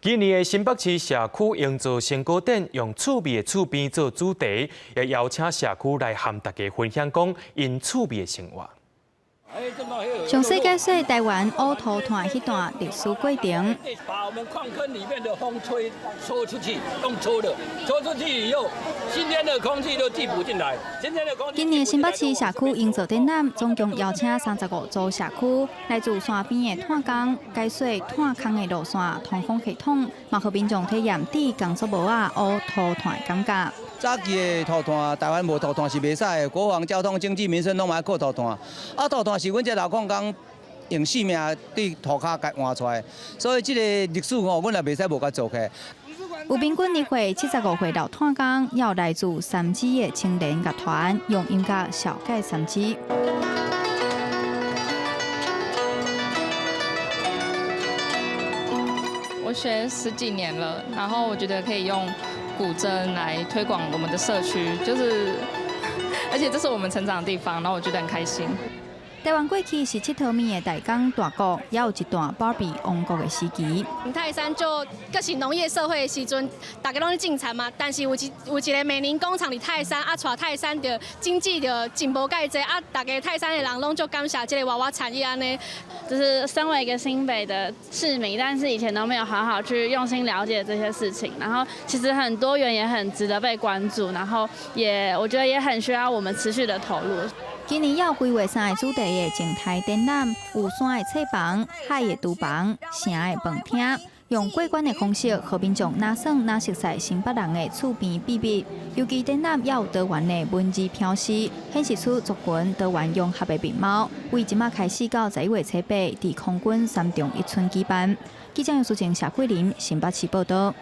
今年的新北市社區營造成果展，用趣味的厝邊做主題，也邀請社區來和大家分享講𪜶厝邊的生活。詳細解說台灣挖塗炭彼段歷史過程。把我們礦坑裡面的風吹抽出去，用抽的，抽出去以後，新鮮的空氣都遞補進來。新鮮的空氣。今年新北市社區營造展覽，總共邀請35組社區來自山邊的炭工，解說炭坑的路線、通風系統，嘛予民眾體驗佇工作帽仔挖塗炭的感覺。早期的塗炭，台灣無塗炭是袂使的，國防、交通、經濟、民生攏嘛愛靠塗炭。啊，塗炭是阮這老礦工用性命佇塗跤共換出來，所以這個歷史吼，阮也袂使無共做起。有平均年歲75歲老炭工，也有來自三芝的青年樂團，用音樂紹介三芝。我學十幾年了，然後我覺得可以用古箏來推廣我們的社區，就是，而且這是我們成長的地方，然後我覺得很開心。台灣過去是𨑨迌物的代工大國，也有一段芭比王國的時期。泰山就閣是農業社會的時陣，大家攏咧種田嘛。但是有一個美林工廠佇泰山，啊，帶泰山著經濟就進步蓋濟，啊，大家泰山的人攏足感謝這個娃娃產業按呢。就是身為一個新北的市民，但是以前都沒有好好去用心了解這些事情。然後其實很多元，也很值得被關注。然後也我覺得也很需要我們持續的投入。今年有規劃三個主題的靜態展覽，有山的冊房、海的廚房、城的飯廳，用過關的方式，予民眾若耍若熟似新北人的厝邊秘密。尤其展覽也有多元的文字標示，顯示出族群多元融合的面貌。為這擺開始到11月初八，佇空軍三重一村舉辦。記者楊淑靜、謝桂林，新北市報道。